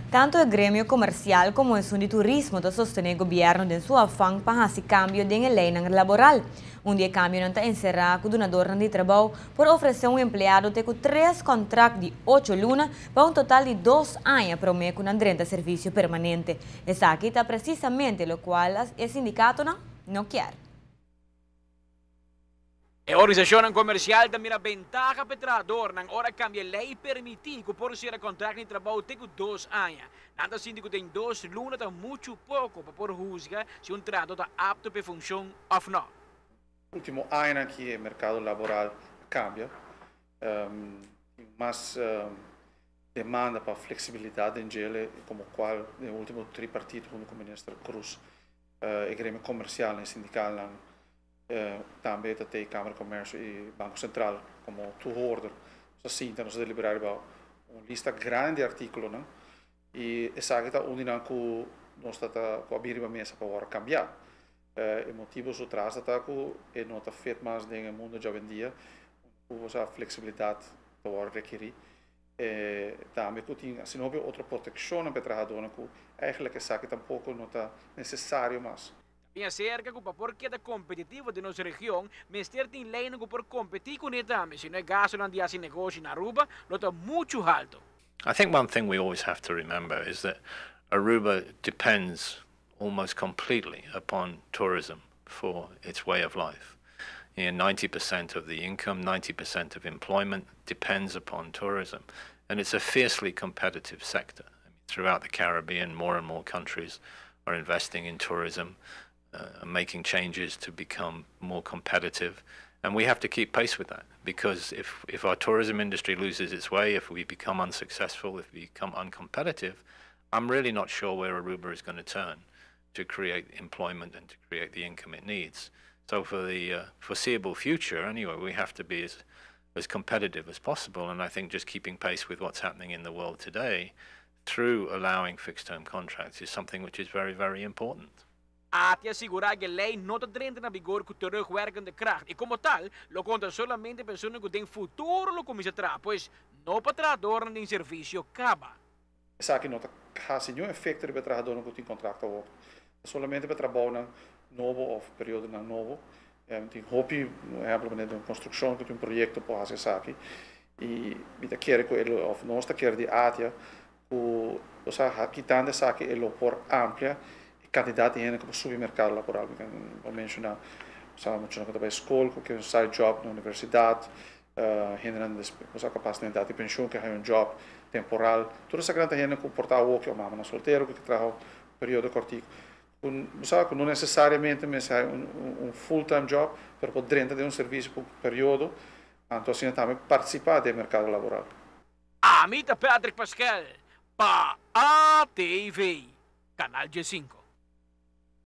Tanto e gremio comercial como esun di turismo ta sostene gobierno den su afan pa haci cambio den e leynan laboral. Un di e cambionan ta encera cu dunadornan di trabou por ofrece un empleado te cu tres contract di 8 luna pa un total di 2 aña prome cu nan drenta servicio permanente. Esaki ta precisamente locual e sindicatonan no kier. E organisacion comercial ta mira bentaha pa trahadornan ora cambia ley, permiti cu por cera contract di trabou te cu 2 aña. Nan ta sinti cu den 2 luna ta mucho poco pa por husga si un trahador ta apto pa e funcion of no. Ultimo aña cu e mercado laboral a cambia, mas demanda pa flexibilidad den dje, como cual den ultimo tripartito cu e minister Croes, e gremio comercial y sindical, tambe ta Camara di Comercio y Banco Central como toehoorder. Asina, nos a delibera un lista grandi di articulo, y esaki ta un cu nos ta cu a bin mesa pa cambia. E motibo su tras ta cu e no ta fit mas den mundo di awendia, e flexibilidad ta rekeri. Tambe cu tin asina otro proteccion pa trahador cu eigenlijk esaki tampoco no ta necesario mas. Bin acerca cu pa por keda competitivo den nos region, mester tin ley cu por competi cu ne tambe, sino e gasto di haci negoshi na Aruba lo ta mucho halto. I think one thing we always have to remember is that Aruba depends almost completely upon tourism for its way of life. 90% of the income, 90% of employment depends upon tourism. And it's a fiercely competitive sector. I mean, throughout the Caribbean, more and more countries are investing in tourism, making changes to become more competitive. And we have to keep pace with that because if our tourism industry loses its way, if we become unsuccessful, if we become uncompetitive, I'm really not sure where Aruba is going to turn to create employment and to create the income it needs. So for the foreseeable future, anyway, we have to be as competitive as possible. And I think just keeping pace with what's happening in the world today through allowing fixed-term contracts is something which is very, very important. ATIA a sigura cu e ley no ta drenta na vigor cu terugwerkende kracht y, como tal, lo conta solamente persona cu den futuro lo cuminsa traha, pues no pa trahador den servicio caba. Esaki no ta haci ningun efecto riba trahador cu tin contract of solamente pa trabou nobo of periodo nobo. Tin hopi ehempel di construccion cu tin un proyecto pa haci esaki y mi ta kere cu of nos ta kere di ATIA cu, osea, kitando esaki, e lo por amplia e cantidad di hende cu subi mercado laboral. Mi a menciona, osea, mucha cu ta scol, cu un side job na universidad, hende, osea, capas na edad di pensioen cu un job temporal. Tur esaki ta hende cu por ta of mama soltero cu traha un periodo cortico. Sabe, no necesariamente un full-time job, pero por drenta den un servicio pa un periodo, anto asina tambe participa den mercado laboral. Ami ta Patrick Pascal, pa ATV, Canal G5.